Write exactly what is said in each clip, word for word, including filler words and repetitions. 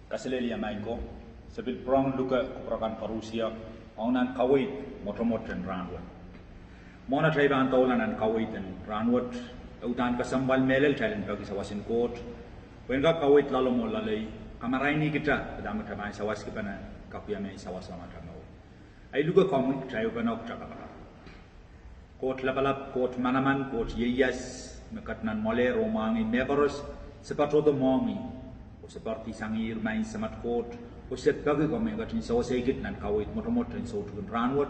Kaselehlie maing ko, se pil pwurehng luke kupwur akan koarusie ong nan kaweid mwotomwot en rahnwet. Mwohn atail pahn doula nan kaweid en rahnwet, e uhdahn kesempwal mehlel kitail en peki sawas en Koht, pwehn kak kaweid loalomw oh loalei, kamarainihkitail dahme kitail pahn sawaskipene, kak wia mehn sawas ong atail mour. Ahi luke komwi, kitail ehupene oh kitail kapakap. Koht lapalap, Koht manaman, Koht ieias, me ket nan mwoalehr oh mwahngih mehkoaros, se patohdo mwohmwi, oh se poardisangehr maing Samat Koht, oh se peki komw en ketin sewesei kit nan kaweid mwotomwot en soutik en rahnwet,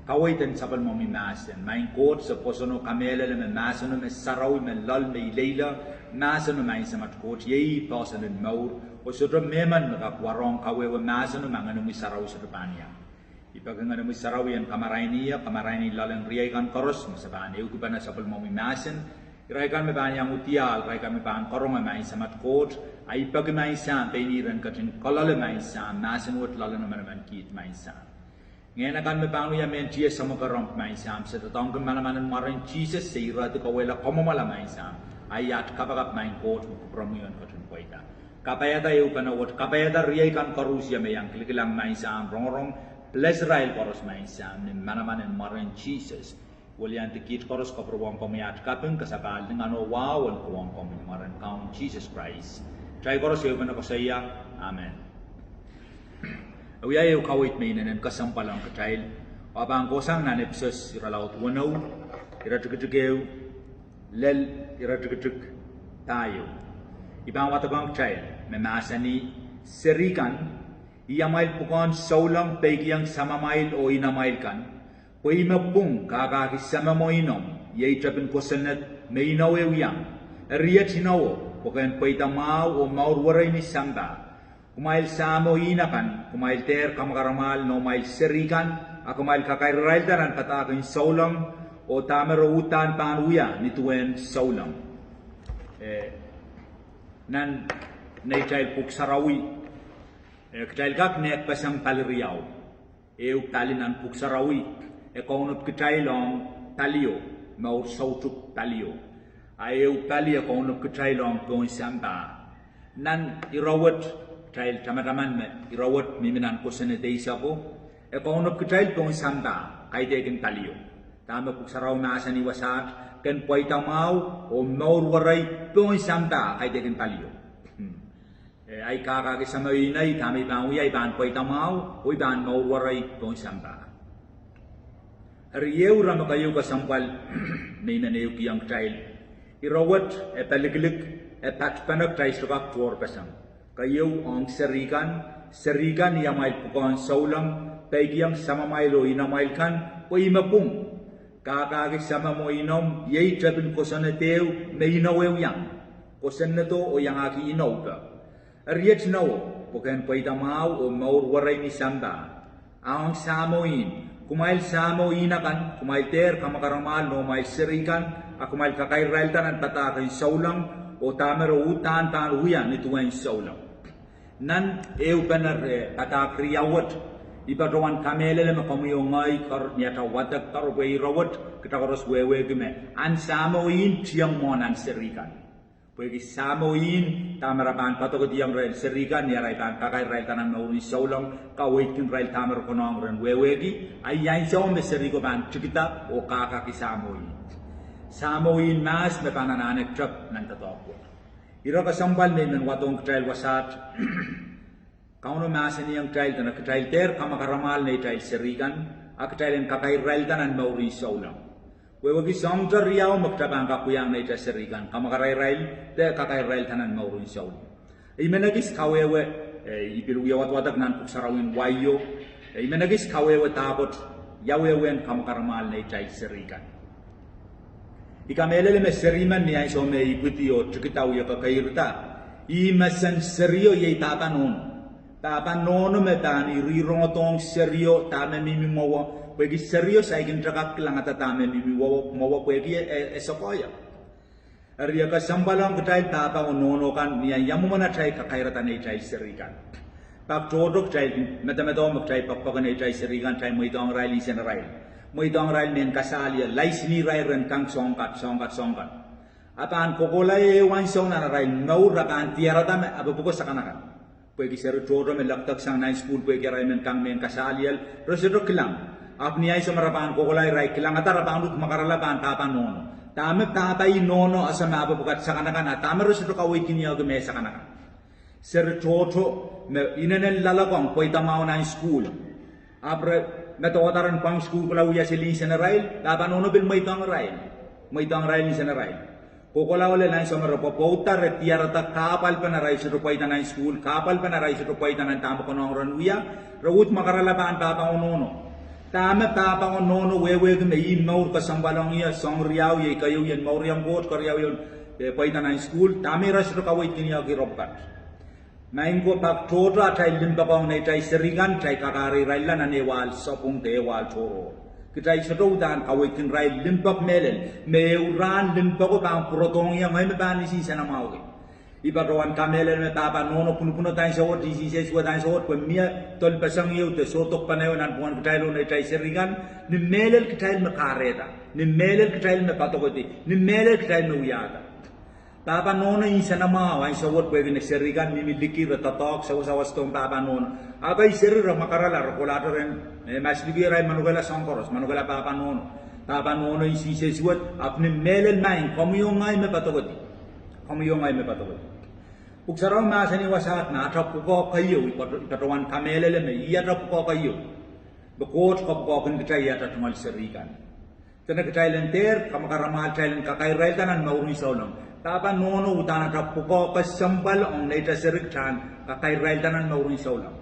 kaweid en sapwellimomwi mahsen. Maing Koht, se pwoson oh kamehlele me mahseno me sarawi, me loal, me ileile, mahseno maing Samat Koht, iei poahsoan en mour, oh sohte mehmen me kak warohng kawehwe mahseno ma Ngenomwi Sarawi sohte pahn iang. I peki Ngenomwi Sarawi en kamarainihie, kamarainihie loalen riei kan koaros me se pahn ehukipene sapwellimomwi mahsen, irail kan me pahn iang udiahl, irail kan me pahn karonge maing Samat Koht, ahi peki maing Sahm pein irail en ketin kaloale maing Sahm, mahsen wet loalen emenemen kiht maing Sahm. Ngehn akan me pahn wia mehn tiahk samwakaramp maing Sahm, se doadoahngki manaman en mwaren Sises, se irehdi kauwehla kamwomwala maing Sahm, ahi aht kapakap maing Koht me kupwuromwi en ketin pweida. Kapaiada ehupene wet, kapaiada riei kan koarusie me iang kilikilang maing Sahm, rongorong, bless irail koaros maing Sahm, ni manaman en mwaren Sises. Weliandi kiht koaros, kapwurowohng komwi aht kaping, kasapahl, lingan oh wahu en kohwong komwi ni mwaren Kaun Sises Krais. Kitail koaros ehupene koasoia, amen. E wia ehu kaweid me inenen kesempwal ong kitail, oh pahn kohsang nan Episos irelaud weneu, iretikitik ehu lel iretikitik pahieu. I pahn wadekohng kitail me mahsanih, Seri kan, ih amwail pwukoahn souleng peikiong samamwail oh inamwail kan, pwe ih me pwung, kahkahki samamwail inou, iei tepin kosonned me inou ehu iang. Eri iet inowo, pwe ke en pweida mwahu oh mour werei ni sampah. Kumwail sahmo ihn akan, kumwail dehr kamwakaramwahl noumwail seri kan, a kumwail kakairirailda nan padahk en souleng, oh dahme re uhdahn pahn wia ni duwen souleng. Eh, nan neitail Pwuhk Sarawi, eh, kitail kak nehkpeseng pali riau. Ehu pali nan Pwuhk Sarawi, e kaunop kitail ong palio, mour soutuk palio. A ehu pali e kaunop kitail ong pohn sampah. Nan ire wet, kitail tamataman me ire wet mihmi nan kosonned eisek ko, e kaunop kitail pohn sampah, kaidehkin palio. Dahme Pwuhk Sarawi mahsanih wasaht, ke en pweida mwahu oh mour werei pohn sampah, kaidehkin palio. Hmm. Eh, ahi kahkahki samamwail inou, dahme I pahn wia, I pahn pweida mwahu, oh I pahn mour werei pohn sampah. Eri ehu ire me keieu kesempwal me I men ehukihong kitail. Ire wet, e palikilik, e patpene kitail sohte kak tohrohrpeseng. Keieu ong seri kan, seri kan ih amwail pwukoahn souleng, peikiong samamwail oh inamwail kan, pwe ih me pwung. Kahkahki samamwail inou, iei tepin kosonned ehu, me inou ehu iang. Kosonnedo oh iangahki inou pwe. Eri iet inowo, pwe ke en pweida mwahu oh mour werei ni sampah. A ong sahmo ihn, kumwail sahmo ihn akan, kumwail dehr kamwakaramwahl noumwail seri kan, a kumwail kakairirailda nan padahk en souleng, oh dahme re uhdahn pahn wia ni duwen souleng. Nan ehupene, eh, padahk riau wet, I patohwan kamehlele me komwi oh ngehi kar-, ni atail wadek kar pwe ire wet, kitail koaros wehwehki me, ahn sahmo ihn tiong mwohn ahn seri kan. Pwehki sahmo ihn, dahme re pahn poadokediong rehn seri kan, ni arail pahn kakairirailda nan mourin souleng, kaweidkin irail dahme re konehng ren wehwehki, a iei ansou me seri ko pahn tikida oh kahkahki sahmo ihn. Sahmo ihn mahs me pahn anahne tep nan doadoahk wet. Ire kesempwal me I men wadohng kitail wasaht, Kauno mahsanihong kitail dene kitail dehr kamwakaramwahl neitail seri kan, a kitail en kakairirailda nan mourin souleng. Wehwehki soangte riau me kitail pahn kak wiahiong neitail seri kan, kamwakarairail, de kakairirailda nan mourin souleng. I men ekis kawehwe, eh, I pil wia wadwadek nan Pwuhk Sarawi en waio, eh, I men ekis kawehwe dahkot, ia wehwehn kamwakaramwahl neitail seri kan. I kamehlele me seri men ni ansou me ipwidi oh tikida wie kekeirda, ih mesen serio iei pahpa nohno. Pahpa nohno me pahn irirongodohng serio dahme mihmi mwowe, pwehki serio saikinte kak kilangada dahme mihmi mwowe, mwowe pwehki e, e, e sokoaia. Eri e kesempwal ong kitail pahpa oh nohno kan ni ansou mwomwen atail kakairada neitail seri kan. Pak tohto kitail medemedewe me kitail poakepoake neitail seri kan, kitail mweidohng irail insenarail. Mweidohng irail mehn kasalie, laisini irail ren kang soahng kat, soahng kat, soahng kat. A pahn kohkohla ehu ansou nan arail mour, a pahn diarada me, a pahn pwuko sakanakan. Pwehki seri tohto me lekdek sang nan sukuhl pwehki arail men tang mehn kasaliel, re sohte kilang. Ahpw ni ansou me re pahn kohkohla, irail kilangada, re pahn uhd mwakarala pahn pahpa nohno. Dahme pahpa ih nohno ese me e pwukat sakanakan, a dahme re sohte kaweidkin ie ki me sakanakan. Seri tohto me inenen loalokong pweida mwahu nan sukuhl. Ahpw re medewe ren pwang sukuhl kohla wia seli nsenarail, pahpa nohno pil mweidohng irail. Mweidohng irail nsenarail. Kohkohla lel ansou me re pwopwoudda, re diarada kahpwalpen arail sohte pweida nan sukuhl, kahpwalpen arail sohte pweida nan dahme konehng ren wia, re uhd mwakarala pahn pahpa oh nohno. Dahme pahpa oh nohno wehwehki me ih mour kesempwal ong ie, soahng riau, iei keieun mouriong Koht, keriau iei, eh, pweida nan sukuhl, dahme irail sohte kaweidkin ie ki ropwukat. Maing ko, pak tohto atail limpoak ong neitail seri kan, kitail kakahrehla nan ehu ahl sapwung de ehu ahl tohrohr. Kitail sohte uhdahn kaweidkin irail limpoak mehlel, me ehu rahn limpoako pahn pwurodohng ie, ngehi me pahn nsenamwahuki. I patohwan kamehlele me pahpa nohno pwunopwunod ansou wet, nsensuwed ansou wet, pwe mie dolpeseng ieu de sohdokpene ieu nanpwungen kitail oh neitail seri kan, ni mehlel kitail me kahrehda, ni mehlel kitail me padokedi, ni mehlel kitail me wiahda. Pahpa nohno nsenamwahu ansou wet pwehki neitail seri kan mihmi liki, re doadoahk, sawasawas dohng pahpa nohno. Ekei seri re mwakarala, re kohla ren, eh, masliki irail manokehla soahng koaros, manokehla pahpa nohno. Pahpa nohno nsensuwed, ahpw ni mehlel, maing, komwi oh ngehi me padokedi. Komwi oh ngehi me padokedi. Pwuhk Sarawi mahsanih wasaht me ata pwukoa keieu, I pat-, I patohwan kamehlele me ih ata pwukoa keieu me Koht kapwukoahkin kitail, ih ata tungoal seri kan. Dene kitail en dehr kamakaramwahl kitail en kakairirailda nan mouren souleng. Pahpa nohno uhdahn ata pwukoa kesempwal ong neitail seri kan kakairirailda nan mouren souleng.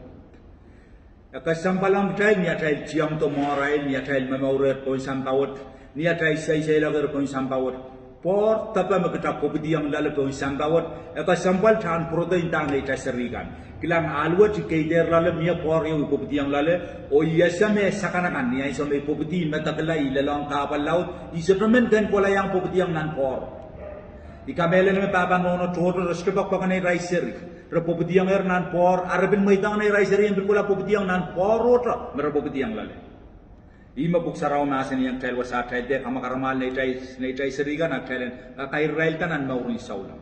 E kesempwal ong kitail ni atail tiomdo mwohrail, ni atail momourehr pohn sampah wet, ni atail seiseiloakehr pohn sampah wet. Pwoar depe me kitail pwupwidiong loale pohn sampah wet, e kesempwal kitail en pwurodo ndahng neitail seri kan. Kilang, ahl wet I keidehr loale, mie pwoar ieu I pwupwidiong loale, oh I ese me sakanakan, ni ansou me I pwupwidi, I medekla, I lelohng kahpwal laud, I sohte men kin kohla iang pwupwidiong nan pwoar. I kamehlele me pahpa nohno tohto re sohte poakpoake neitail seri. Re pwupwidiongehr nan pwoar, a re pil mweidohng neitail seri en pil kohla pwupwidiong nan pwoar ohte me re pwupwidiong loale. Ih me Pwuhk Sarawi mahsanihong kitail wasaht kitail dehr kamakaramwahl neitail, neitail seri kan, a kitail en kakairirailda nan mouren souleng.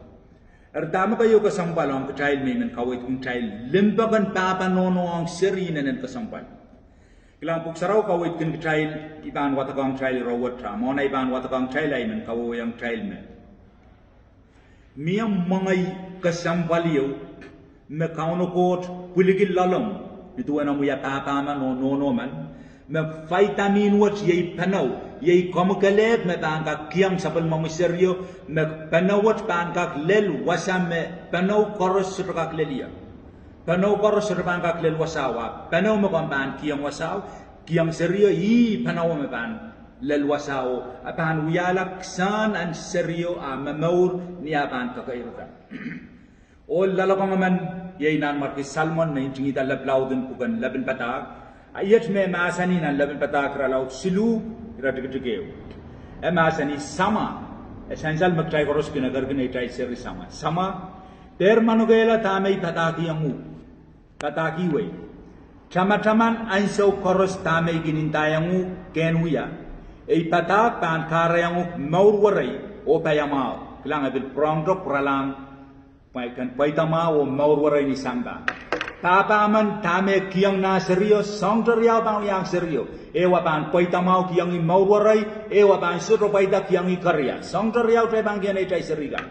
Eri dahme keieu kesempwal ong kitail me I men kaweidkin kitail limpoak en pahpa nohno ong seri, inenen kesempwal. Kilang, Pwuhk Sarawi kaweidkin kitail, I pahn wadekohng kitail ire wet, a mwohn ei pahn wadekohng kitail, I men kawehwehiong kitail me mie mwengei kesempwal ieu me Kauno Koht pwilikihdi loalomw, nin duwen omw wia pahpa men oh nohno men, me vitamin wet iei penou, iei komwi kelehpw me pahn kak kihong sapwellimomwi serio, me penou wet pahn kak lel wasa me penou koaros sohte kak lel ie. Penou koaros sohte pahn kak lel wasao, a penou me komw pahn kihong wasao, kihong serio, ih penou me pahn lel wasao, a pahn wiahla kisehn en serio a momour ni ah pahn kekeirda. Oh loalokong emen iei nanmwarki Salmon me ntingihda lepin laud en pwuken Lepin Padahk. A iet me mahsanih nan Lepin Padahk irelaud siluh, iretikitik ehu. E mahsanih, Samwa, e sansal me kitail koaros kin ekerkin neitail seri samwa. Samwa, dehr manokehla dahme I padahkihong uhk, padahkihwei. Tamataman ansou koaros dahme I kin ndaiong uhk ken wia. Ei padahk pahn kahrehiong uhk mour werei oh paiamwahu. Kilang, e pil pwurehngete pwuralahng pwe ken pweida mwahu oh mour werei ni sampah. Pahpa men dahme e kihong nah serio, soangte riau pahn wiahki serio. Ehu a pahn pweida mwahu kihong ih mour werei, ehu a pahn sohte pweida kihong ih keria. Soangte riau kitail pahn kihong neitail seri kan.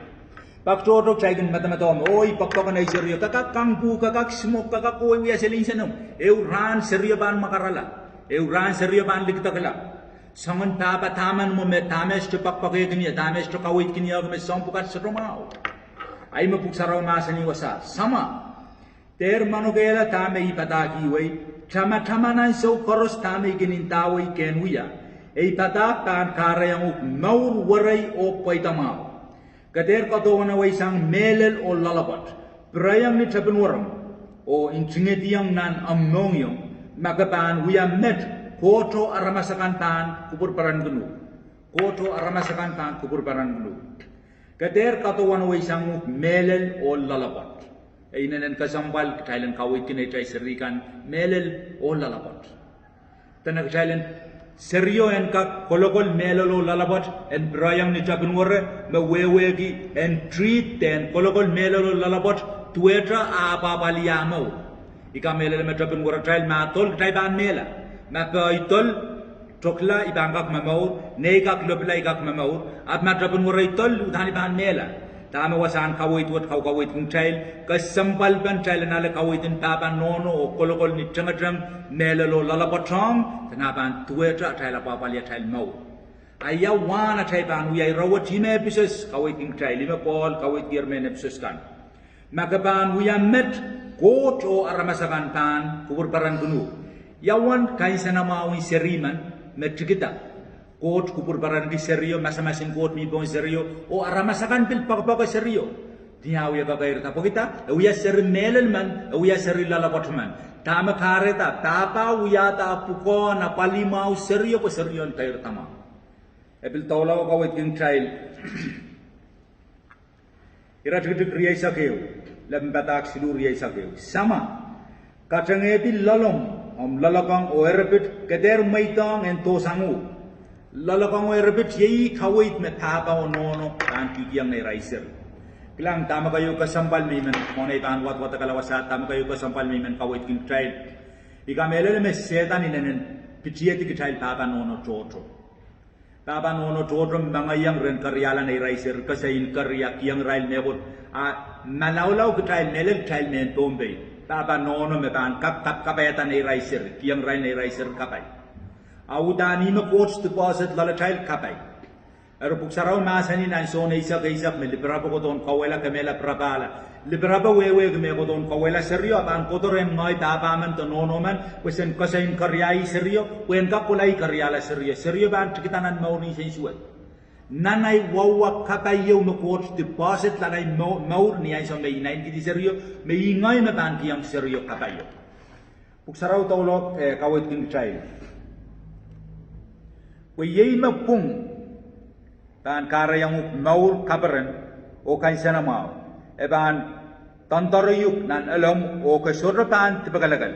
Pak tohto kitail kin medemedewe me, oh, I poakpoake nei serio, ke kak kangpu, ke kak simwok, ke kak kohwei wia seli nsenomw. Ehu rahn serio pahn mwakarala. Ehu rahn serio pahn likidekla. Soangen pahpa dahmen mwo me dahme e sohte poakpoakehkin ie, dahme e sohte kaweidkin ie, ke me soang pwukat sohte mwahu. Ahi me Pwuhk Sarawi mahsanih wasaht, Samwa, dehr manokehla dahme I padahkihwei, tamataman ansou koaros dahme I kin ndawei ken wia. Ei padahk pahn kahrehiong uhk mour werei oh pweida mwahu. Ke dehr kadohwaneweisang mehlel oh loalopwoat, pwurehng ni tepin werem, oh ntingihdiong nan omw mohngiong, ma ke pahn wia met, Kohto aramas akan pahn kupwurperenkin uhk. Kohto aramas akan pahn kupwurperenkin uhk. Ke dehr kadohwaneweisang uhk mehlel oh loalopwoat. E inenen kesempwal kitail en kaweidki neitail seri kan mehlel oh loalopwoat. Dene kitail en, serio en kak kolokol mehlel oh loalopwoat, en pwurehng ni tepin were, me wehwehki en treat de en kolokol mehlel oh loalopwoat, duwehte ah apwapwalih ah mour. I kamehlele me tepin weratail, ma dol kitail pahn mehla. Ma pehi dol tokla, I pahn kak momour, nei kak lopila, I kak momour, ahpw ma tepin werei dol, udahn I pahn mehla. Dahme wasahn kaweid wet kaukaweidkin kitail? Kesempwalpen kitail en ale kaweid en pahpa, nohno oh kolokol ni tengeteng, mehlel oh loalopwoatohng, dene pahn duwehte atail apwapwalih atail mour. A ia wahn atail pahn wia ire wet? Ihme Episos kaweidkin kitail, ihme Pohl kaweidkier mehn Episos kan. Ma ke pahn wia met, Koht oh aramas akan pahn kupwurperenkin uhk. Ia uwen kansenamwahun seri men me tikida? Koht kupwurperenki serio, masamasen Koht mi pohn serio, oh aramas akan pil poakepoake serio. Ni ah wie kekeirda, pwekida? E wia seri mehlel men, e wia seri loalopwoat men. Dahme kahrehda? Pahpa wiahda pwukoa nan apwalih mwahu serio pwe serio en keirdamwahu. E pil doula oh kaweidkin kitail. Iretikitik rieisek ehu, lepin padahk siluh rieisek ehu: Samwa, katengehdi loalomw, omw loalokong oh eripit ke dehr mweidohng en dohsang uhk. Loalokong oh eripit iei kaweid me pahpa oh nohno pahn kihkihong neirail seri. Kilang, dahme keieu kesempwal me I men, mwohn ei pahn wadwadekala wasaht, dahme keieu kesempwal me I men kaweidkin kitail? I kamehlele me Sehdan inenen pitihedi kitail pahpa nohno tohto. Pahpa nohno tohto mengeiong ren keriahla neirail seri, koasoi en keria, kihong irail mehkot, a malaulau kitail, mehlel kitail mehn Pohnpei. Pahpa nohno me pahn kap, kap, kapaiada neirail seri, kihong irail neirail seri kapai. A uhdahn ihme Koht deposit loalatail kapai. Eri Pwuhk Sarawi mahsanih nan Sohn eisek eisek me lipirapo kohdohn kauwehla, kemehla pirapahla. Lipirapo wehwehki me kohdohn kauwehla serio, a pahn kohdo rehn ngehi, pahpa men de nohno men, pwe sen koasoi en keriahi serio, pwe en kak kohla keriahla serio. Serio pahn tikida nan mour ni sensuwed. Nan ei wawa kapai ieu me Koht deposit nan ei mo-, mour ni ansou me I naitikihdi serio, me ih ngehi me pahn kihong serio kapai ieu. Pwuhk Sarawi doula, eh, kaweidkin kitail: Pwe iei me pwung pahn kahrehiong uhk mour kaperen oh kansenamwahu. E pahn doandoare uhk nan elomw oh ke sohte pahn dipekelekel.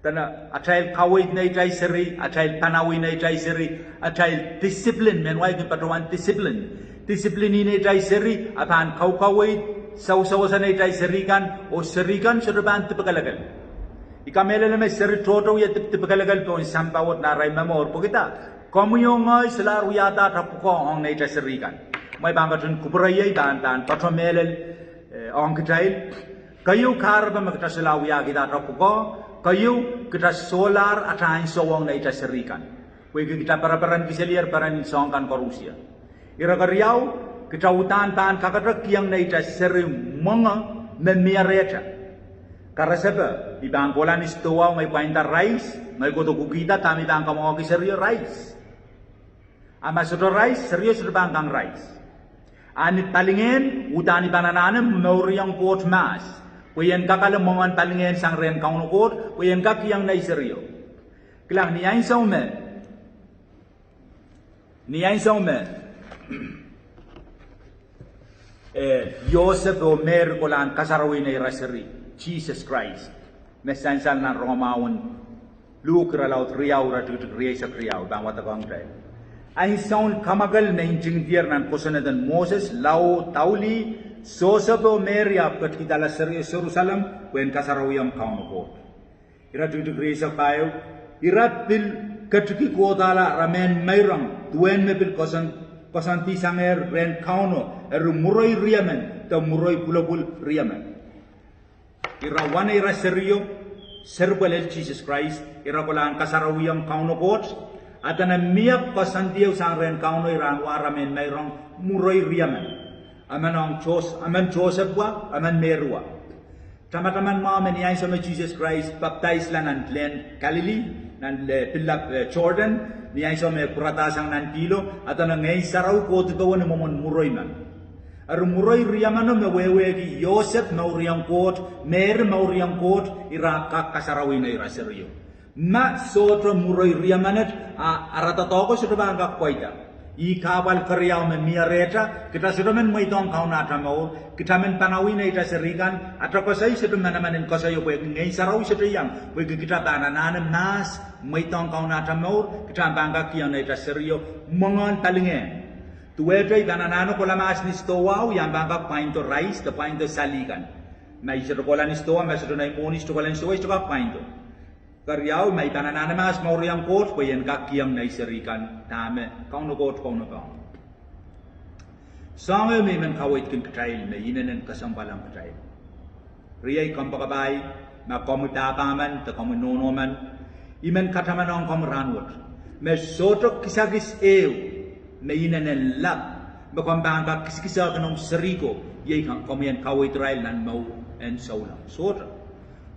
Dene atail kaweid neitail seri, atail panawih neitail seri, atail discipline, mehn wai kin patohwan discipline. Discipline neitail seri, a pahn kaukaweid sawsawasa neitail seri kan, oh seri kan sohte pahn dipekelekel. I kamehlele me seri tohto wie dip-, dipekelekel pohn sampah wet nan arail momour, pwekida? Komwi oh ngehi solahr wiahda ata pwukoa ong neitail seri kan. Mwein pahn ketin kupwure iei pahn, pahn patohwan mehlel, eh, ong kitail. Keieu kahrepe me kita solahr wiahkihda ata pwukoa, keieu kita solahr ata ansou ong neitail seri kan. Pwehki kita pereperenki selier peren en soahng kan koarusie. Ire keriau, kita uhdahn pahn kakete kihong neitail seri mwenge me mie rehtail. Karasepe, I pahn kohla ni sidohwa, ngehi pwainda rais, ngehi kohdo kukihda, dahme I pahn kamwakih serio? Rais. A ma sohte rais, serio sohte pahn kang rais. A ni palingehn, uhdahn I pahn anahne mouriong Koht mahs, pwe I en kak ale mwengen palingehn sang rehn Kauno Koht, pwe I en kak kihong nei serio. Kilang, ni ansou me, ni ansou me, eh, Iosep oh Meri kolahng kasarawi neira seri, Sises Krais, me sansal nan rongamwahu en Luk irelaud riau, iretikitik rieisek riau, I pahn wadekohng kitail: Ansoun kamwakel me ntingdier nan kosonned en Moses, lao, daulih, Sosep oh Meri ahpw ketikihda serio Serusalem pwe en kasarawihong Kauno Koht. Iretikitik rieisek pahieu: Ira pil ketiki kohdahla ara mehn meirong duwen me pil koasoan, koasoandi sangehr rehn Kauno, eri mwuroi riemen, de mwuroi pwulopwul riemen. Ira wa neira serio, seri pwe lel Sises Krais, ira kolahng kasarawihong Kauno Koht, a dene mie koasoandi ehu sang rehn Kauno, ira en wa ara mehn meirong mwuroi riemen. Emen ong Jos-, emen Joseph wa, emen Meri wa. Tamataman mwahu me ni ansou me Sises Krais papdaisla nan lehn Kalili, nan, eh, pillap, eh, Jordan, ni ansou me pwuradasang nan pihlo, a dene Ngehn Sarawi kohdipowe ni mwomwen mwuroi men. Eri mwuroi riemeno me wehwehki Iosep mouriong Koht, Meri mouriong Koht, ira kak kasarawi neira serio. Ma sohte mwuroi riemenet, a ara doadoahko sohte pahn kak pweida. Ih kahpwal keriau me mie rehtail, kita sohte men mweidohng Kauno ata mour, kita men panawih neita seri kan, ata koasoi sohte manaman en koasoio pwehki Ngehn Sarawi sohte iang, pwehki kita pahn anahne mahs, mweidohng Kauno ata mour, kita pahn kak kihong neita serio mwengehn palingehn. Duwehte I pahn anahne kohla mahs ni sidohwahu, I ahpw pahn kak pwaindo rais, de pwaindo sali kan. Ma I sohte kohla ni sidohwa, ma sohte nei mwohni, sohte kohla ni sidohwa, I sohte kak pwaindo. Keriau, ma I pahn anahne mahs mour ong Koht pwe I en kak kihong nei seri kan dahme Kauno Koht kaunopohng. Soangen me I men kaweidkin kitail me inenen kesempwal ong kitail. Riei kompoakepahi, ma komwi pahpa men de komwi nohno men, I men katamanohng komwi rahnwet me sohte kisakis ehu me inenen lap me komw pahn kak kisakiskihong omw seri ko, iei komwi en kaweid irail nan mour en souleng. Sohte.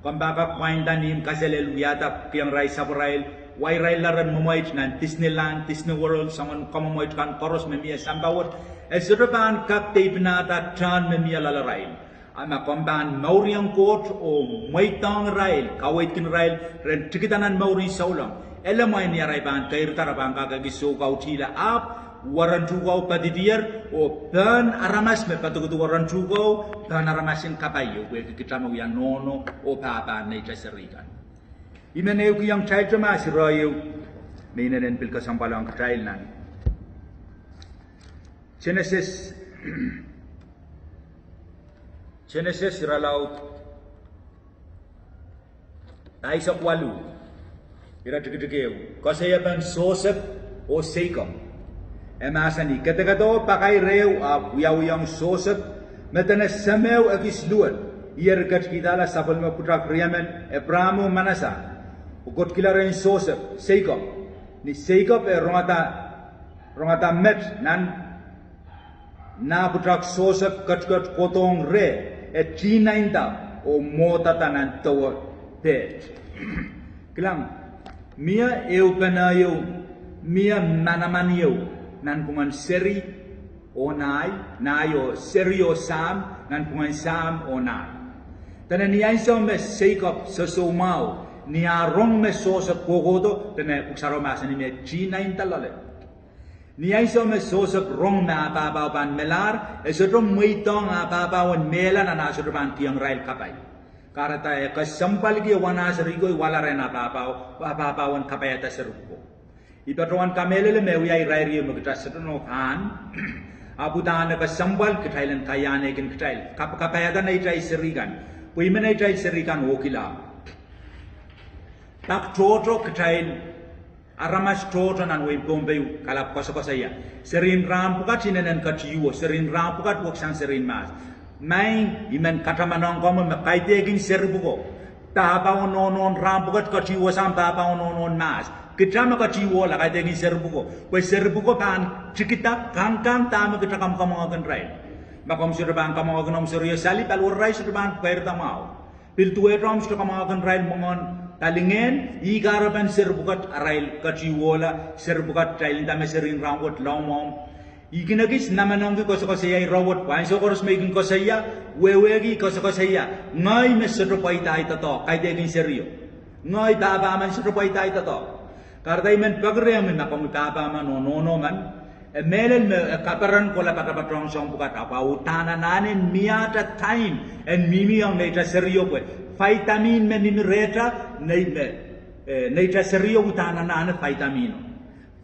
Komw pahn kak pwainda ni imw kaselel wiahda kihong irail sapwarail, wa irail loalen mwemweit nan Disneyland, Disney World, soangen kamwomweit kan koaros me mie sampah wet, e sohte pahn kak peipinada tohn me mie loalarail. A ma komw pahn mour ong Koht oh mweidohng irail, kaweidkin irail ren tikida nan mour en souleng, ele mwein ni arail pahn keirda re pahn kak ekis soukautihla, ahpw weren tuhkeo padidier, oh pehn aramas me padokodo weren tuhkeo, pehn aramas en kapai, oh pwehki kitail me wia nohno oh pahpa neitail seri kan. I men ehukihong kitail mahs ire ieu me inenen pil kesempwal ong kitail nan Senesis, Senesis irelaud pahisek waluh, iretikitik ehu. Koasoiepen Sosep oh Seikop. E mahsanih, kedekedeho pakair ehu ahpw wiawihong Sosep, me dene semeo ekis luwet. Ih eri ketkidala sapwellime pwutak riemen, Epraam oh Manasa, oh ketkihla rehn Sosep, Seikop. Ni Seikop e rongada, rongada met nan nah pwutak Sosep ketiket kohdohng reh, e tihnainda oh mwohdada nan dewe peht. Kilang, mie ehupene ieu, mie manaman ieu nanpwungen seri oh nah, nah oh seri oh sahm, nanpwungen sahm oh nah. Dene ni ansou me Seikop sosoumwahu, ni ah rong me Sosep kohkohdo, dene Pwuhk Sarawi mahsanih me tihnainda loale. Ni ansou me Sosep rong me ah pahpao pahn melahr, e sohte mweidohng ah pahpao en mehla nan ah sohte pahn kihong irail kapai. Kahrehda e kesempwalki e wahn ah seri ko, e wahla rehn ah pahpao, ah pahpao en kapaiada seri pwuko. I patohwan kamehlele me wia irair ieu me kitail sohte nohn ahn, ahpw uhdahn e kesempwal kitail en kaiahnehkin kitail kapakapaiada neitail seri kan, pwe ih me neitail seri kan ohkila. Pak tohto kitail, aramas tohto nan wehin Pohnpei kalap koasokoasoia, serien rahn pwukat inenen ketiuwo, serien rahn pwukat weksang serien mahs. Maing, I men katamanohng komwi me kaidehkin seri pwuko, pahpa oh nohnohn rahn pwukat ketiuwosang pahpa oh nohnohn mahs. Kitail me ketiuwohla kaidehkin seri pwuko, pwe seri pwuko pahn tikida kankan dahme kitail kamwkamwengehkin irail. Ma komw sohte pahn kamwengehkin omw serio sali, paliwar irail sohte pahn pweirda mwahu. Pil duwehte omw sohte kamwengehkin irail mwomwen palingehn, ih kahrepen seri pwukat arail ketiuwohla, seri pwukat kitail nda me serien rahn wet laumwahu. I kin ekis namenengki koasokoasoia ire wet, pwe ansou koaros me I kin koasoia, wehwehki koasokoasoia, ngehi me sohte pweida ahi doadoahk kaidehkin serio. Ngehi pahpa men sohte pweida ahi doadoahk. Kahrehda I men peki rehmwi ma komwi pahpa men oh nohno men, e mehlel me e kaperen kohla patapatohng soahng pwukat, ahpw uhdahn anahne miehte time en mihmi ong neitail serio pwe vitamin me mihmi rehtail, nei me, eh, neitail serio uhdahn anahne vitamin o.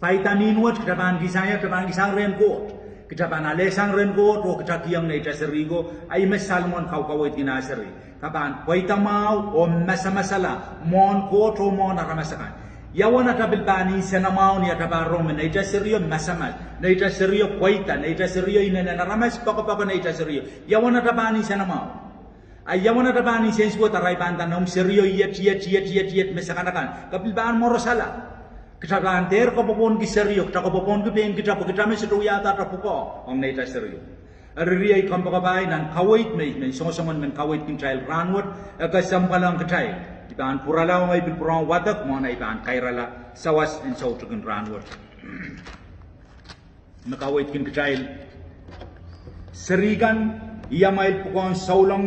Vitamin wet kitail pahn kihsang ia? Kitail pahn kihsang rehn Koht. Kitail pahn alehsang rehn Koht oh kitail kihong neitail seri ko, a ih me Solomon kaukaweidkin ah seri. Kitail pahn pweida mwahu oh masamasala mwohn Koht oh mwohn aramas akan. Ia uwen atail pil pahn nsenamwahu ni atail pahn rong me neitail serio masamas, neitail serio pweida, neitail serio inenen aramas, poakepoake neitail serio? Ia uwen atail pahn nsenamwahu? A ia uwen atail pahn nsensuwed? Arail pahn nda, omw serio iet, iet, iet, iet, iet me sakanakan, ke pil pahn mworosala. Kitail pahn dehr kapwopwonki serio, kitail kapwopwonki pein kitail pwe kitail me sohte wiahda atail pwukoa ong neitail serio. Eri riei kompoakepahi, nan kaweid me I men songosongen men kaweidkin kitail rahnwet, e kesempwal ong kitail. I pahn pwurala ong ei pil pwurehng wadek mwohn ei pahn kairala sawas en soutik en rahnwet. Me kaweidkin kitail, seri kan, ih amwail pwukoahn souleng,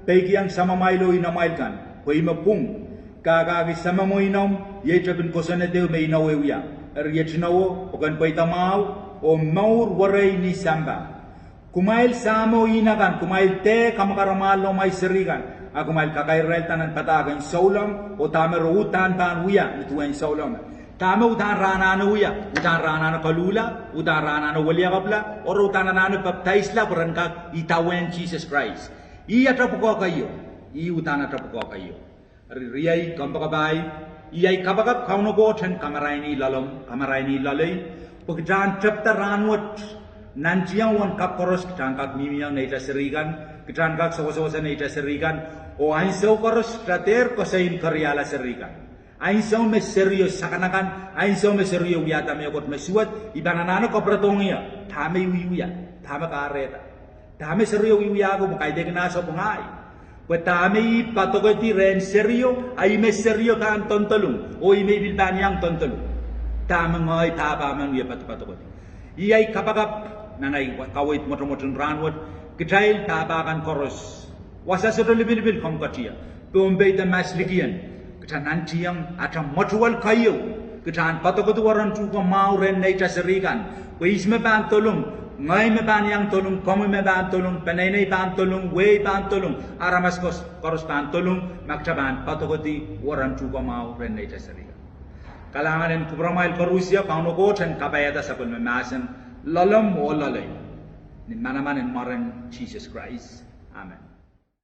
peikiong samamwail oh inamwail kan, pwe ih me pwung. Kahkahki samamwe inou, iei tepin kosonned ehu me inou e wia. Eri iet inowo, pwuken pweida mwahu oh mour werei ni sampah. Kumwail sahmo ihna kan, kumwail dehr kamwakaramwahl lohmwail seri kan, a kumwail kakairirailda nan padahk en souleng oh dahme re uhdahn pahn wia ni duwen souleng. Dahme uhdahn re anahne wia? Uhdahn re anahne koluhla, uhdahn re anahne weliakapwala, oh re uhdahn anahne papdaisla pwe ren kak idawehn Sises Krais. Ih atail pwukoa keieu. Ih uhdahn atail pwukoa keieu. Eri riei kompoakepahi, iei ai kapakap Kauno Koht en kamaraini loalomw, kamaraini loalei, pwe kitail en tepda rahnwet, nantihong uwen kapw koaros kitail en kak mihmiong neitail seri kan, kitail en kak sewesewese neitail seri kan, oh ansou koaros kitail dehr koasoi keriahla seri kan. Ansou me serio sakanakan, ansou me serio wiahda mehkot me suwed, I pahn anahne kapwuredohng ie, dahme I wiewia, dahme kahrehda. Dahme serio wiewiahki, pwe kaidehkin ahnsou pwe ngehi. Pwe dahme I padokedi rehn serio, a ih me serio pahn dolung, oh ih me I pil pahn iang dolung. Dahme ngehi pahpa men wie padpadokedi. Iei ai kapakap nan ahi kaweid mwotomwot en rahnwet, kitail pahpa kan koaros. Wasa sohte lipilipil komw kotier, Pohnpei de Maslikien, kitail nantihong atail mwotuwel keieu, kitail en padokedi weren tuhke mwahu rehn neitail seri kan, pwe ihs me pahn dolung, ngehi me pahn iang dolung, komwi me pahn dolung, peneinei pahn dolung, wehi pahn dolung, aramas koaros pahn dolung, ma kitail pahn padokedi weren tuhke mwahu rehn neitail seri kan. Kalahngan en kupwuramwail koarusie, Kauno Koht en kapaiada sapwellime mahsen, loalomw oh loalei, ni manaman en mwaren Sises Krais. Amen.